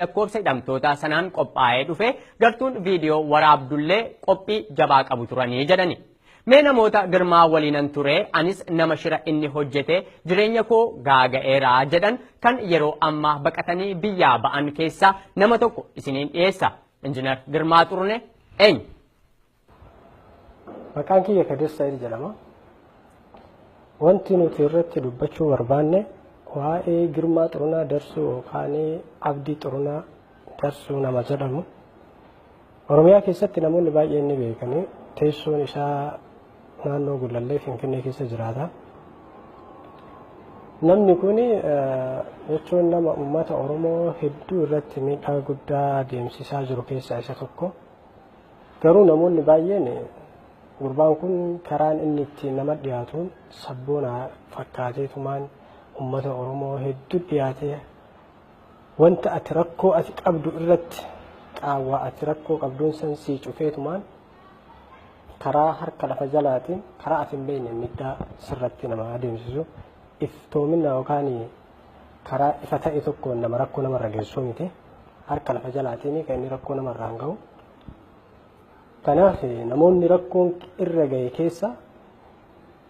Lakkoofsa hidhamtoota sanaan qophaa'ee dhufe gartuun viidiyoo waraabdullee qophii jabaa qabu turanii jedhani. Mee namoota Girmaa waliinan ture, anis nama shira inni hojjete jireenya koo gaaga'eeraa jedhan kan yeroo ammaa baqatanii biyyaa ba'an keessaa nama tokko isiniin dhiyeessa. Injiinar Girmaa Xurunee eenyu? Maqaan kiyya Kadir Sa'id jedhama. Wanti nuti irratti dubbachuu barbaanne waa'ee Girmaa Xurunaa Darsuu yookaan Abdii Xurunaa Darsuu nama jedhamu. Oromiyaa keessatti namoonni baay'een ni beekanii, teessoon isaa naannoo Gullallee Finfinnee keessa jiraata. Namni kun jechuun nama uummata Oromoo hedduu irratti miidhaa guddaa deemsisaa jiru keessaa isa tokko. Garuu namoonni baay'een gurbaan kun karaan inni ittiin nama dhiyaatuun sabboona fakkaateetumaan uummata Oromoo hedduu dhiyaatee, wanta ati rakkoo ati qabdu irratti qaawwaa ati rakkoo qabduun san sii cufeetumaan karaa harka lafa jalaatiin, karaa ati hin beekne miidhaa sirratti nama adeemsisu, iftoomina yookaan karaa ifa ta'e tokkoon nama rakkoo namarra geessuu miti. Harka lafa jalaatiin kan inni rakkoo namarraan gahu. Kanaaf namoonni rakkoon irra gahe keessa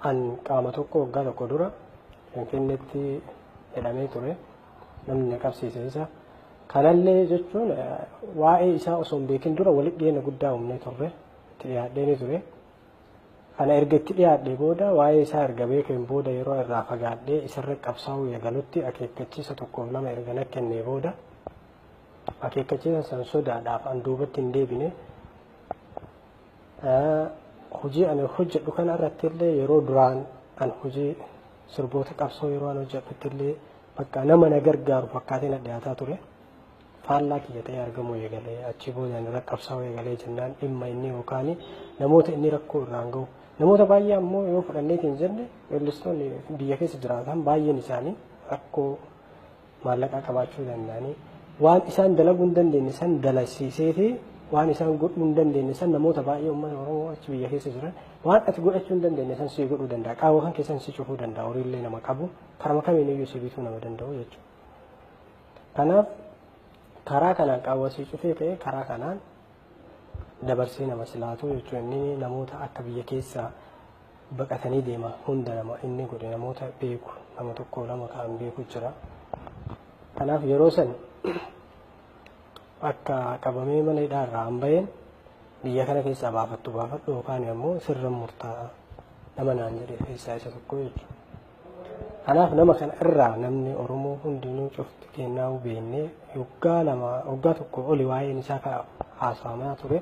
an qaama tokko waggaa tokko dura Finfinneetti hidhamee ture. Namni na qabsiise isa. Kanallee jechuun waa'ee isaa osoo hin beekin dura walitti dhiyeenya guddaa uumnee turre. Itti dhiyaadhee ni ture. Kana erga itti dhiyaadhee booda, waa'ee isaa erga beekeen booda, yeroo irraa fagaadhee isarra qabsaa'uu eegalutti, akeekkachiisa tokkoof lama erga na kennee booda, akeekkachiisa san sodaadhaaf an duubatti hin deebine. Hojii ani hojjedhu kana irratti illee, yeroo duraan an hojii sirboota qabsoo yeroo an hojjedhutti illee, bakka nama na gargaaru fakkaatee na dhiyaataa ture. Faallaa kiyya ta'ee argamuu eegalee, achi booda ani irra qabsaa'uu eegalee jennaan, dhimma inni yookaan namoota inni rakkoo irraan gahu, namoota baay'ee ammoo yoo fudhanneetiin jenne, weellistoonni biyya keessa jiraatan baay'een isaanii rakkoo maallaqaa qabaachuu danda'anii, waan isaan dalaguu hin dandeenye san dalasiisee fi waan isaan godhuu hin dandeenye san, namoota baay'ee uummata Oromoo achi biyya keessa jiran, waan ati godhachuu hin dandeenye san sii godhuu danda'a. Qaawwa kan keessan si cufuu danda'a. Horiillee nama qabu karama kamiin iyyuu si bituu nama danda'u jechuudha. Kanaaf karaa kanaan qaawwa sii cufee ka'ee karaa kanaan dabarsee nama silaatu jechuudha. Inni namoota akka biyya keessaa baqatanii deema hunda nama inni godhe, namoota beeku, nama tokko lama kaan beeku jira. Kanaaf yeroo san akka qabamee mana hidhaa irraa an baheen, biyya kana keessaa baafattu baafadhu yookaan ammoo sirra murtaa'a nama naan jedhe keessaa isa tokko jechuudha. Kanaaf nama kana irraa namni Oromoo hundinuu cufti kennaa beennee, waggaa 2, waggaa 1 oli waa'een isaa ka haasawamaa ture,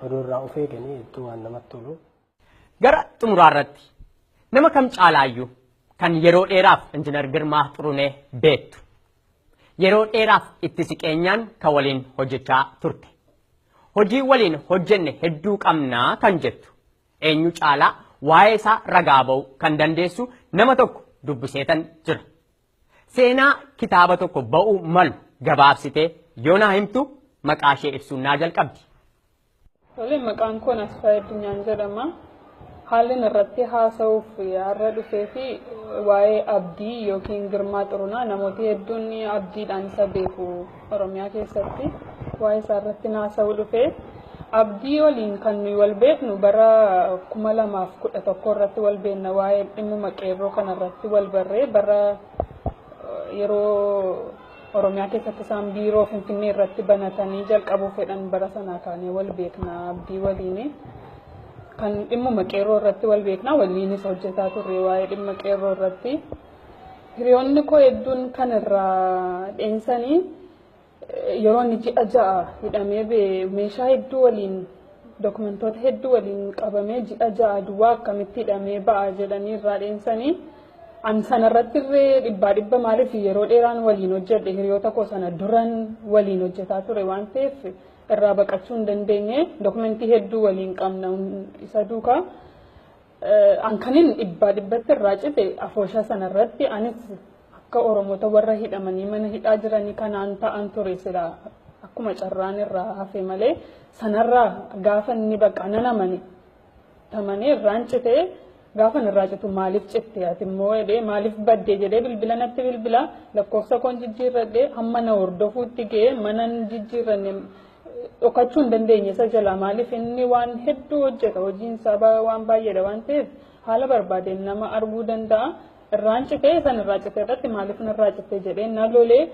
odoo irraa of eeganii hedduu waan namatti tolu. Gara xumuraa irratti nama kam caalaayyuu kan yeroo dheeraaf Injiinar Girmaa Xurunee beektu, yeroo dheeraaf itti siqeenyaan kan waliin hojjechaa turte, hojii waliin hojjenne hedduu qabnaa kan jettu, eenyu caalaa waa'ee isaa ragaa ba'uu kan dandeessu nama tokko dubbiseetan jira. Seenaa kitaaba tokko ba'uu malu gabaabsitee yoo naa himtu, maqaa ishee ibsuun naa jalqabdi. Tole, maqaan koo Nasfaa Addunyaan jedhama. Haalli irratti haasa'uuf har'a dhufee fi waa'ee Abdii yookiin Girmaa Xurunaa, namooti hedduun Abdiidhaan isa beeku Oromiyaa keessatti, waa'ee isaa irratti haasa'uu dhufee. Abdii waliin kan nuyi wal beeknu bara 2011 irratti wal beekna. Waa'ee dhimmuma qeerroo kana irratti wal barree, bara yeroo Oromiyaa keessatti isaan biiroo Finfinnee irratti banatanii jalqabuu fedhan, bara sanaa kaanee wal beekna Abdii waliini. Kan dhimmuma qeerroo irratti wal beekna, waliinis hojjetaa turre waa'ee dhimma qeerroo irratti. Hiriyoonni koo hedduun kan irraa dheensanii yeroo inni ji'a 6 hidhamee, meeshaa hedduu waliin, dokumentoota hedduu waliin qabamee ji'a 6 duwwaa akkamitti hidhamee ba'a jedhanii irraa dheensanii. An sanarratti illee dhibbaa dhibba, maaliif yeroo dheeraan waliin hojjedhe, hiriyoota koo sana duran waliin hojjetaa ture waan ta'eef irraa baqachuu hin dandeenye. Dokumentii hedduu waliin qabna isa duukaa. An kanin dhibbaa dhibbatti irraa cite afooshaa sanarratti, anis akka Oromoota warra hidhamanii mana hidhaa jiranii kanaan ta'an ture sila, akkuma carraan irraa hafe malee. Sanarraa gaafa inni baqa nan amane, tamanee irraan citee. Gaafa irraa citu maaliif citte ati immoo jedhee maaliif badde jedhee bilbila natti bilbila lakkoofsa koon jijjiirradhee hamma na hordofuutti ga'ee mana jijjiirranne dhokachuu hin dandeenye isa jala maaliif inni waan hedduu hojjeta hojiin isaa waan baay'eedha waan ta'eef haala barbaadeen nama arguu danda'a. Irraan citee san irraa citee irratti maaliif narraa citte jedhee na lolee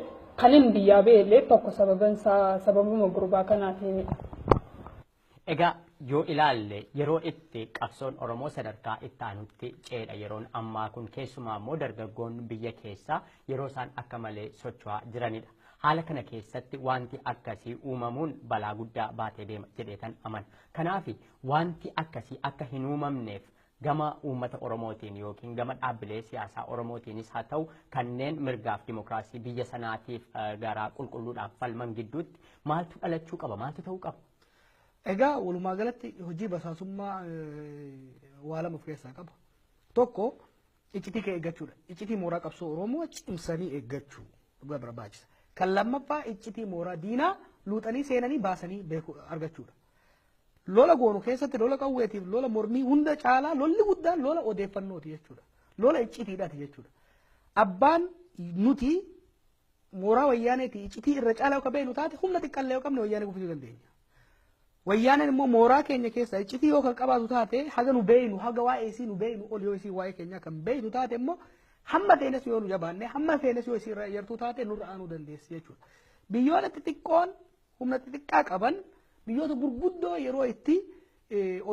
kan hin biyyaa ba'ellee tokko sababan isaa sababuma gurbaa kanaatiinidha. Egaa yoo ilaalle yeroo itti qabsoon Oromoo sadarkaa itti aanutti ceedha yeroon ammaa kun keessumaa immoo dargaggoon biyya keessaa yeroo isaan akka malee socho'aa jiranidha. Haala kana keessatti wanti akkasii uumamuun balaa guddaa baatee deema jedheetan amana. Kanaaf wanti akkasii akka hin uumamneef gama uummata Oromootiin yookiin gama dhaabbilee siyaasaa Oromootiinis haa ta'u kanneen mirgaaf dimokiraasii biyya sanaatiif garaa qulqulluudhaan falman gidduutti maaltu dhalachuu qaba? Maaltu ta'uu qaba? Egaa walumaa galatti hojii basaasummaa waa lama of keessaa qaba. Tokko iccitii kee eeggachuudha. Iccitii mooraa qabsoo Oromoo cimsanii eeggachuu barbaachisa. Kan lammaffaa iccitii mooraa diinaa luuxanii seenanii baasanii beekuu argachuudha. Lola goonu keessatti lola qawweetiif lola mormii hunda caalaa lolli guddaan lola odeeffannooti jechuudha. Lola iccitiidhaati jechuudha. Abbaan nuti mooraa wayyaaneeti iccitii irra caalaa yoo beeknu taate humna xiqqaallee yoo qabne wayyaanee kuffisuu dandeenya. Wayyaaneen immoo mooraa keenya keessa iccitii yoo kan qabaatu taate haga nu beeknu haga waa'ee isii nu beeknu ol yoo isii waa'ee keenyaa kan beeknu taate immoo hamma feenes yoo nu jabaanne hamma feenes yoo isii irra yartuu taate nurra aanuu dandeessi jechuudha. Biyyoota xixiqqoon humna xixiqqaa qaban biyyoota gurguddoo yeroo itti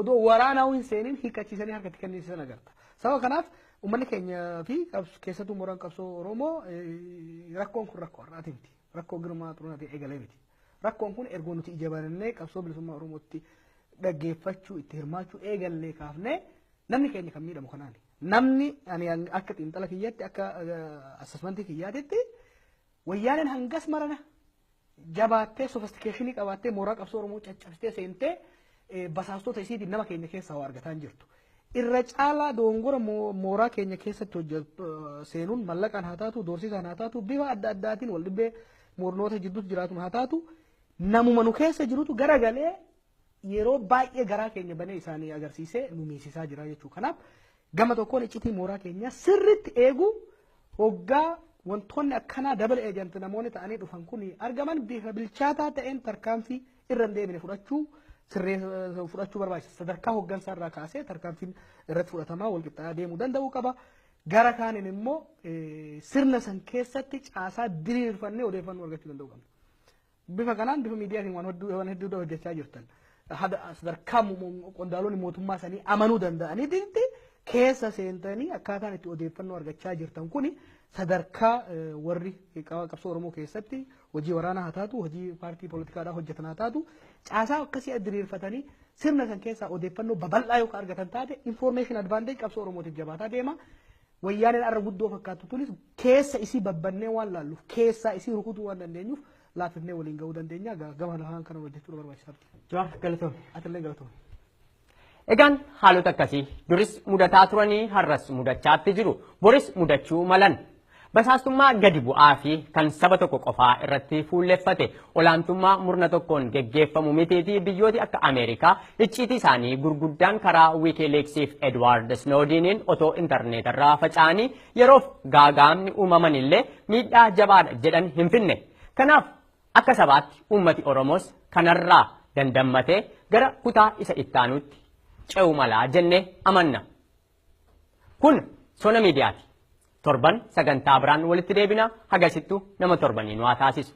odoo waraanaa hin seeniin hiikkachiisanii harkatti kennisiisan agarta. Sababa kanaaf uummanni keenya fi keessattuu mooraan qabsoo Oromoo rakkoon kun rakkoo har'aati miti. Rakkoo Girmaa Xurunaatiin eegalee miti. Rakkoon kun ergoo nuti ija banannee qabsoo bilisummaa Oromootti dhaggeeffachuu itti hirmaachuu eegallee kaafnee namni keenya kan miidhamu kanaani. Namni ani akka xiinxala kiyyaatti akka assessmentii kiyyaatitti wayyaaneen hangas marana jabaattee sofistikeeshinii qabaattee mooraa qabsoo Oromoo caccabsitee seentee basaastota isiitiin nama keenya keessaa waa argataa hin jirtu. Irra caalaa dogongora mooraa keenya keessatti hojjetu seenuun mallaqaan haa taatu doorsisaan haa taatu bifa adda addaatiin wal dhibbee mornoota jidduutti jiraatuun haa taatu namuma nu keessa jirutu garagalee yeroo baay'ee garaa keenya banee isaanii agarsiisee nu miisisaa jira jechuudha. Kanaaf gama tokkoon iccitii mooraa keenyaa sirriitti eeguu hoggaa wantoonni akkanaa dabala eejanti namoonni ta'anii dhufan kun argaman bifa bilchaataa ta'een tarkaanfii irra hin deebine fudhachuu sirree fudhachuu barbaachisa. Sadarkaa hoggansaa irraa kaasee tarkaanfiin irratti fudhatamaa wal qixxaa'aa deemuu danda'uu qaba. Gara kaaniin immoo sirna san keessatti caasaa diriirfannee odeeffannoo argachuu danda'uu qabna. Bifa kanaan bifa miidiyaatiin waan hedduu hojjechaa jirtan. Sadarkaa qondaalonni mootummaa sanii amanuu danda'anitti keessa seentanii akkaataan itti odeeffannoo argachaa jirtan kuni sadarkaa warri qabsoo Oromoo keessatti hojii waraanaa haa taatu hojii paartii poolitikaadhaa hojjetan haa taatu caasaa akkasii diriirfatanii sirna san keessaa odeeffannoo babal'aa yoo argatan taate information advantage qabsoo Oromootiif jabaataa deema. Wayyaaneen arra guddoo fakkaattu tunis keessa isii babbannee waan laalluuf keessaa isii rukutuu waan dandeenyuuf laaffifnee waliin ga'uu dandeenya. Gama lahaan kana hojjechuun barbaachisaadha. Jawaar galatoomii. Atillee galatoomii. Egaan haalota akkasii duris mudataa turanii har'as mudachaatti jiru. Boris mudachuu malan. Basaastummaa gadi bu'aa fi kan saba tokko qofaa irratti fuulleffate olaantummaa murna tokkoon geggeeffamu mitiitii biyyooti akka Ameerikaa icciitii isaanii gurguddaan karaa Wikileaksiif Edward Snowdeniin otoo intarneetarraa faca'anii yeroof gaagaamni uumaman illee miidhaa jabaadha jedhan hin finne. Kanaaf akka sabaatti uummati Oromoos kanarraa dandammatee gara kutaa isa ittaanutti ce'uu malaa jennee amanna. Kun sona miidiyaati. Torban sagantaa biraan walitti deebina hagasittu nama torbanii nu haa taasisu.